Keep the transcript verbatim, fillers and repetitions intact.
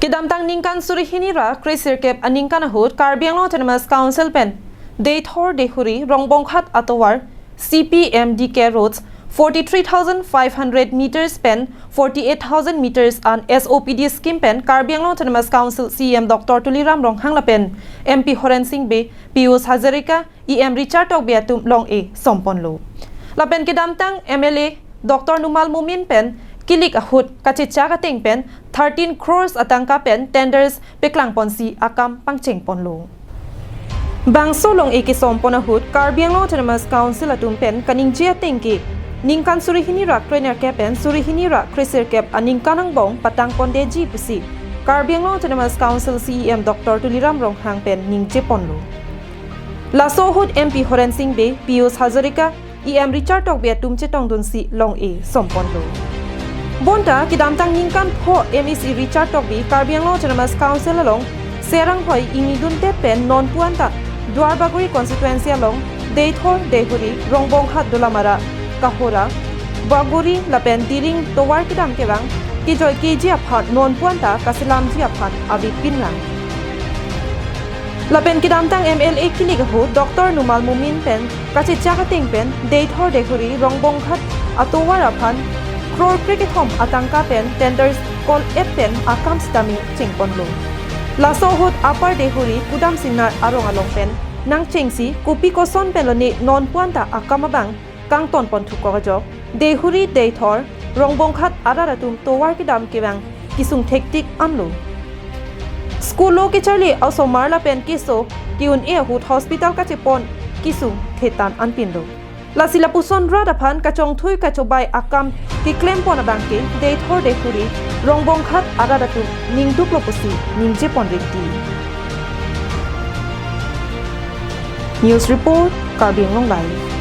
Kedamtang ningkan suri hini ra kresirkep aningkan ahut Karbi Anglong Autonomous Council pen Deithor Deihori Rongbonghat atovar C P M D K roads forty-three thousand five hundred meters pen forty-eight thousand meters an S O P D scheme pen Karbi Anglong Autonomous Council C E M Doctor Tuliram Ronghang lapen M P Horen Sing Bey, Piyush Hazarika, E M Richard Tokbi atum long-e somponlo. Lapen kedamtang M L A Doctor Numal Momin pen kilik ahut kachechak ateng pen thirteen crores atangka pen tenders peklangponsi akam pangchengponlo. Bangso long-e kesompon ahut Karbi Anglong Autonomous Council atum pen kaningje ateng ke ningkan suri hini ra krenerkep pen suri hini ra kresirkep aningkan angbong patangpondeji pusi Karbi Anglong Autonomous Council C E M Doctor Tuliram Ronghang pen ningjeponlo. Laso ahut M P Horen Sing Bey, Piyush Hazarika, E M Richard Tokbi atum chetongdunsi long-e somponlo. Bonta kedamtang ningkan pho M A C Richard Tokbi Karbi Anglong Autonomous Council along Serang hoi ingnidundet pen nonpu anta Duar Bagori constituency along Deithor Deihori Rongbonghat Dolamara Kahora Bagori lapen Diring tovar kedam kevang kejoi keji aphan nonpu anta kaselamji aphan avepinlang. Lapen kedamtang M L A kilik ahut Doctor Numal Momin pen kachechak ateng pen Deithor Deihori Rongbonghat atovar aphan crore krekethom atangka pen tenders call-et pen akam sitame chengponlo. Laso ahut Upper Deihori Kudam Singnar arong along pen nangchengsi kopi koson pen lone nonpu anta akam abang kangtonpon thukok ajok Deihori Deithor Rongbonghat arat atum tovar kedam kevang kesung thektik anlo. School-o kecharli osomar lapen keso ke-un-e ahut hospital kachepon kesung thetan anpinlo. Lasi lapuson rat aphan kachongthui kachobai akam keklempon abang ke Deithor Deihori Rongbonghat arat atum ningduklo pusi ningjeponrikti. News report, Karbi Anglong Live.